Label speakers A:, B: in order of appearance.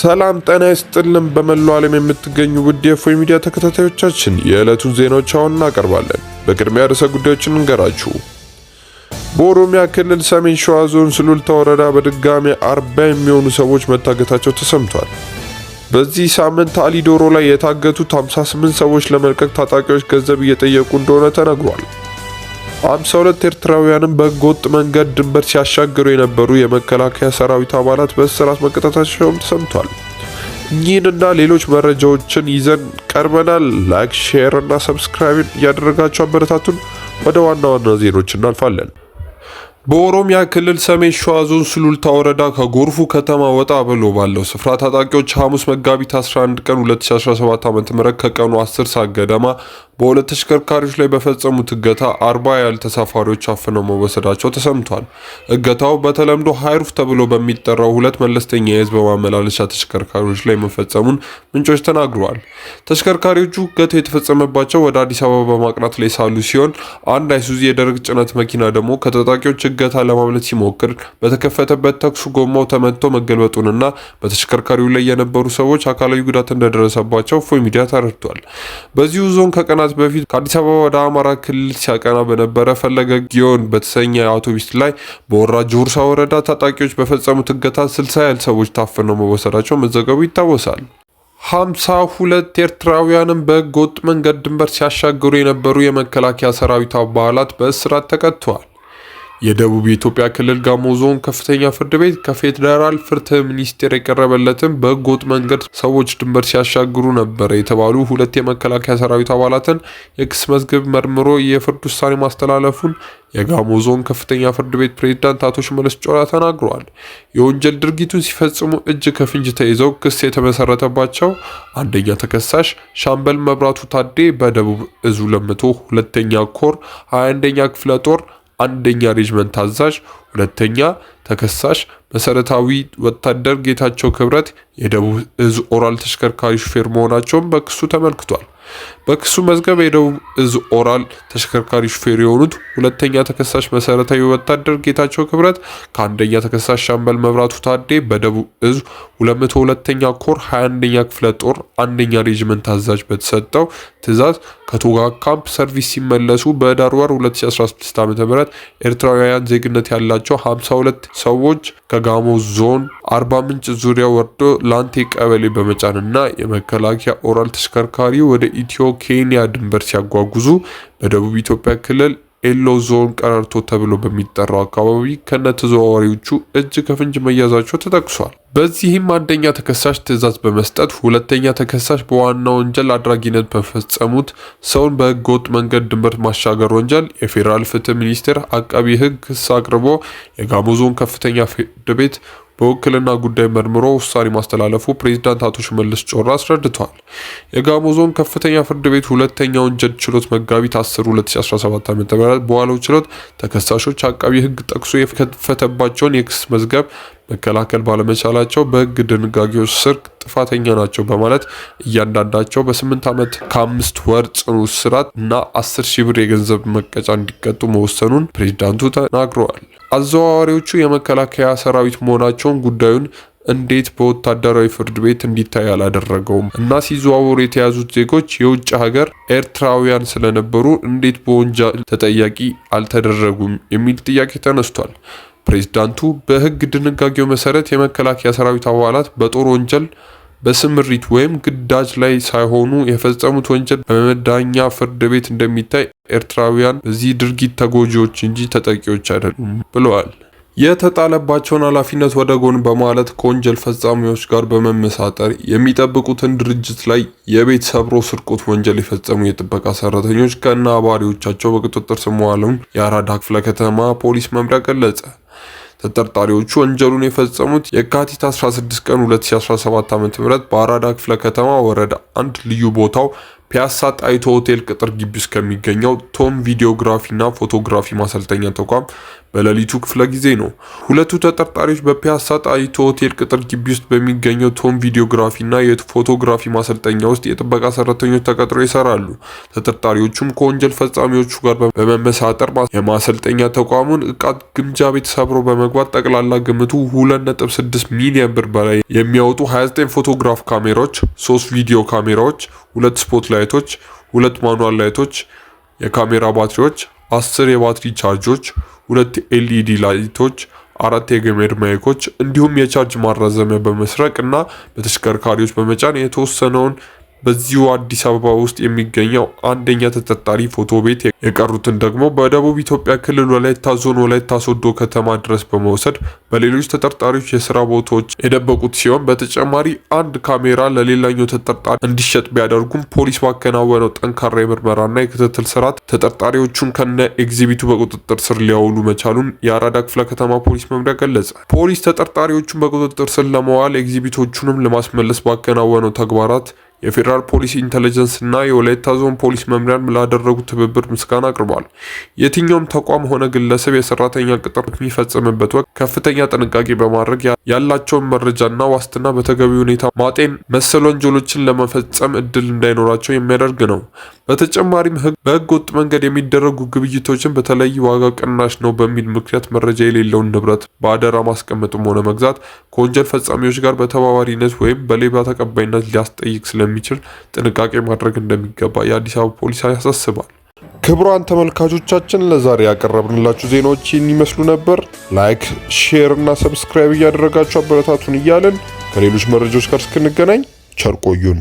A: ሰላም ጤና ይስጥልን። በመላው ዓለም የምትገኙ ውድ የእፎይ ሚዲያ ተከታታዮቻችን የዕለቱን ዜናዎች አሁን እናቀርባለን። በቅድሚያ ርዕሰ ጉዳዮችን እንገራችሁ። በኦሮሚያ ክልል ሰሜን ሸዋ ዞን ሱሉልታ ወረዳ በድጋሚ 40 የሚሆኑ ሰዎች መታገታቸው ተሰምቷል። በዚህ ሳምንት አሊዶሮ ላይ የታገቱት 58 ሰዎች ለመልቀቅ ታጣቂዎች ገንዘብ እየጠየቁ እንደሆነ ተነግሯል። 52 ኤርትራውያንም በህገወጥ መንገድ ድንበር ሲያሻግሩ የነበሩ የመከላከያ ሰራዊት አባላት በእስራት መቀጣታቸውም ተሰምቷል። እኚህንና ሌሎች መረጃዎችን ይዘን ቀርበናል። Like፣ share እና subscribe እያደረጋችሁ አበረታቱን። ወደ ዋና ዋና ዜናዎች እናልፋለን። በኦሮሚያ ክልል ሰሜን ሸዋ ዞን ሱሉልታ ወረዳ ከጎርፉ ከተማ ወጣ ብሎ ባለው ስፍራ ታጣቂዎች ሐሙስ መጋቢት 11 ቀን 2017 ዓ.ም ከቀኑ 10 ሰዓት ገደማ በሁለት ተሽከርካሪዎች ላይ በፈጸሙት እገታ 40 ያህል ተሳፋሪዎች አፍነው መወሰዳቸው ተሰምቷል። እገታው በተለምዶ high roof ተብሎ በሚጠራው ሁለት መለስተኛ የህዝብ ማመላለሻ ተሽከርካሪዎች ላይ መፈጸሙን ምንጮች ተናግረዋል። ተሽከርካሪዎቹ እገታው የተፈጸመባቸው ወደ አዲስ አበባ በማቅናት ላይ ሳሉ ሲሆን አንድ አይሱዚ የደረቅ ጭነት መኪና ደግሞ ከታጣቂዎች እገታ ለማምለጥ ሲሞክር በተከፈተበት ተኩስ ጎማው ተመትቶ መገልበጡንና በተሽከርካሪው ላይ የነበሩ ሰዎች አካላዊ ጉዳት እንደደረሰባቸው እፎይ ሚዲያ ተረድቷል። በዚሁ ዞን ከቀናት በፊት ከአዲስ አበባ ወደ አማራ ክልል ሲያቀና በነበረ ፈለገ ጊዮን በተሰኘ አውቶቡስ ላይ በወራ ጆርሳ ወረዳ ታጣቂዎች በፈጸሙት እገታ 60 ያህል ሰዎች ታፍነው መወሰዳቸው መዘገቡ ይታወሳል። 52 ኤርትራውያንም በህገወጥ መንገድ ድንበር ሲያሻግሩ የነበሩ የመከላከያ ሰራዊት አባላት በእስራት ተቀጥተዋል። የደቡብ የኢትዮጵያ ክልል ጋሞ ዞን ከፍተኛ ፍርድ ቤት ከፌዴራል ፍትህ ሚኒስቴር የቀረበለትን በህገወጥ መንገድ ሰዎች ድንበር ሲያሻግሩ ነበር የተባሉ ሁለት የመከላከያ ሰራዊት አባላትን የክስ መዝገብ መርምሮ የፍርድ ውሳኔ ማስተላለፉን የጋሞ ዞን ከፍተኛ ፍርድ ቤት ፕሬዝዳንት አቶ ሽመልስ ጮራ ተናግረዋል። የወንጀል ድርጊቱን ሲፈጽሙ እጅ ከፍንጅ ተይዘው ክስ የተመሰረተባቸው አንደኛ ተከሳሽ ሻምበል መብራቱ ታዴ በደቡብ እዝ 202ኛ ኮር 21ኛ ክፍለ ጦር አንደኛ ሬጅመንት አዛዥ፣ ሁለተኛ ተከሳሽ መሰረታዊ ወታደር ጌታቸው ክብረት የደቡብ እዝ ኦራል ተሽከርካሪ ሹፌር መሆናቸውን በክሱ ተመልክቷል። በክሱ መዝገብ የደቡብ እዝ ኦራል ተሽከርካሪ ሹፌር የሆኑት ሁለተኛ ተከሳሽ መሰረታዊ ወታደር ጌታቸው ክብረት ከአንደኛ ተከሳሽ ሻምበል መብራቱ ታዴ በደቡብ እዝ 202ኛ ኮር 21ኛ ክፍለ ጦር አንደኛ ሬጅመንት አዛዥ በተሰጠው ትዕዛዝ ከቶጋ ካምፕ ሰርቪስ ሲመለሱ በህዳር ወር 2016 ዓ.ም ኤርትራውያን ዜግነት ያላቸው 52 ሰዎች ከጋሞ ዞን አርባ ምንጭ ዙሪያ ወርዶ ላንቴ ቀበሌ በመጫንና የመከላከያ ኦራል ተሽከርካሪ ወደ ኢትዮ ኬንያ ድንበር ሲያጓጉዙ በደቡብ ኢትዮጵያ ክልል ኤሎ ዞን ቀረርቶ ተብሎ በሚጠራው አካባቢ ከነ ተዘዋዋሪዎቹ እጅ ከፍንጅ መያዛቸው ተጠቅሷል። በዚህም አንደኛ ተከሳሽ ትዕዛዝ በመስጠት ሁለተኛ ተከሳሽ በዋና ወንጀል አድራጊነት በፈጸሙት ሰውን በህገወጥ መንገድ ድንበር ማሻገር ወንጀል የፌዴራል ፍትህ ሚኒስቴር አቃቢ ህግ ክስ አቅርቦ የጋሞ ዞን ከፍተኛ ፍርድ ቤት በውክልና ጉዳይ መርምሮ ውሳኔ ማስተላለፉ ፕሬዝዳንት አቶ ሽመልስ ጮራ አስረድተዋል። የጋሞ ዞን ከፍተኛ ፍርድ ቤት ሁለተኛ ወንጀል ችሎት መጋቢት 10 2017 ዓ.ም በዋለው ችሎት ተከሳሾች አቃቢ ህግ ጠቅሶ የከፈተባቸውን የክስ መዝገብ መከላከል ባለመቻላቸው በህግ ድንጋጌዎች ስር ጥፋተኛ ናቸው በማለት እያንዳንዳቸው በ8 ዓመት ከ5 ወር ጽኑ እስራት እና 10 ሺህ ብር የገንዘብ መቀጫ እንዲቀጡ መወሰኑን ፕሬዝዳንቱ ተናግረዋል። አዘዋዋሪዎቹ የመከላከያ ሰራዊት መሆናቸውን ጉዳዩን እንዴት በወታደራዊ ፍርድ ቤት እንዲታይ አላደረገውም እና ሲዘዋወሩ የተያዙት ዜጎች የውጭ ሀገር ኤርትራውያን ስለነበሩ እንዴት በወንጀል ተጠያቂ አልተደረጉም የሚል ጥያቄ ተነስቷል። ፕሬዝዳንቱ በህግ ድንጋጌው መሰረት የመከላከያ ሰራዊት አባላት በጦር ወንጀል በስምሪት ወይም ግዳጅ ላይ ሳይሆኑ የፈጸሙት ወንጀል በመዳኛ ፍርድ ቤት እንደሚታይ ኤርትራውያን በዚህ ድርጊት ተጎጂዎች እንጂ ተጠቂዎች አይደሉም ብለዋል። የተጣለባቸውን ኃላፊነት ወደ ጎን በማለት ከወንጀል ፈጻሚዎች ጋር በመመሳጠር የሚጠብቁትን ድርጅት ላይ የቤት ሰብሮ ስርቆት ወንጀል የፈጸሙ የጥበቃ ሰራተኞች ከነ አባሪዎቻቸው በቁጥጥር ስር መዋሉን የአራዳ ክፍለ ከተማ ፖሊስ መምሪያ ገለጸ። ተጠርጣሪዎቹ ወንጀሉን የፈጸሙት የካቲት 16 ቀን 2017 ዓ.ም በአራዳ ክፍለ ከተማ ወረዳ አንድ ልዩ ቦታው ፒያሳ ጣይቱ ሆቴል ቅጥር ግቢ ውስጥ ከሚገኘው ቶም ቪዲዮግራፊና ፎቶግራፊ ማሰልጠኛ ተቋም በሌሊቱ ክፍለ ጊዜ ነው። ሁለቱ ተጠርጣሪዎች በፒያሳ ጣይቱ ሆቴል ቅጥር ግቢ ውስጥ በሚገኘው ቶም ቪዲዮግራፊና የፎቶግራፊ ማሰልጠኛ ውስጥ የጥበቃ ሰራተኞች ተቀጥረው ይሰራሉ። ተጠርጣሪዎቹም ከወንጀል ፈጻሚዎቹ ጋር በመመሳጠር የማሰልጠኛ ተቋሙን እቃ ግምጃ ቤት ሰብሮ በመግባት ጠቅላላ ግምቱ 2.6 ሚሊዮን ብር በላይ የሚያወጡ 29 ፎቶግራፍ ካሜራዎች፣ 3 ቪዲዮ ካሜራዎች፣ 2 spot light ኦች፣ 2 manual light ኦች፣ የካሜራ ባትሪዎች፣ 10 የባትሪ ቻርጆች፣ 2 LED light ኦች፣ 4 የገመድ mic ኦች እንዲሁም የቻርጅ ማራዘሚያ በመስረቅ እና በተሽከርካሪዎች በመጫን የተወሰነውን በዚሁ አዲስ አበባ ውስጥ የሚገኘው አንደኛ ተጠርጣሪ ፎቶ ቤት፣ የቀሩትን ደግሞ በደቡብ ኢትዮጵያ ክልል ወላይታ ዞን ወላይታ ሶዶ ከተማ ድረስ በመውሰድ በሌሎች ተጠርጣሪዎች የስራ ቦታዎች የደበቁት ሲሆን፣ በተጨማሪ አንድ ካሜራ ለሌላኛው ተጠርጣሪ እንዲሸጥ ቢያደርጉም ፖሊስ ባከናወነው ጠንካራ የምርመራና የክትትል ስርዓት ተጠርጣሪዎቹን ከነ ኤግዚቢቱ በቁጥጥር ስር ሊያውሉ መቻሉን የአራዳ ክፍለ ከተማ ፖሊስ መምሪያ ገለጸ። ፖሊስ ተጠርጣሪዎቹን በቁጥጥር ስር ለመዋል ኤግዚቢቶቹንም ለማስመለስ ባከናወነው ተግባራት የፌዴራል ፖሊስ intelligence እና የወላይታ ዞን ፖሊስ መምሪያን ላደረጉት ትብብር ምስጋና አቅርቧል። የትኛውም ተቋም ሆነ ግለሰብ የሰራተኛ ቅጥር የሚፈጽምበት ወቅት ከፍተኛ ጥንቃቄ በማድረግ ያላቸውን መረጃና ዋስትና በተገቢ ሁኔታ ማጤን መሰል ወንጀሎችን ለመፈጸም እድል እንዳይኖራቸው የሚያደርግ ነው። በተጨማሪም በህገ ወጥ መንገድ የሚደረጉ ግብይቶችን በተለይ ዋጋ ቅናሽ ነው በሚል ምክንያት መረጃ የሌለውን ንብረት በአደራ ማስቀመጥም ሆነ መግዛት ከወንጀል ፈጻሚዎች ጋር በተባባሪነት ወይም በሌባ ተቀባይነት ሊያስጠይቅ ስለሚችል ጥንቃቄ ማድረግ እንደሚገባ የአዲስ አበባ ፖሊስ ያሳስባል። ክቡራን ተመልካቾቻችን፣ ለዛሬ ያቀረብንላችሁ ዜናዎች ይህን ይመስሉ ነበር። Like፣ share እና subscribe እያደረጋችሁ አበረታቱን እያልን ከሌሎች መረጃዎች ጋር እስክንገናኝ ቸር ቆዩን።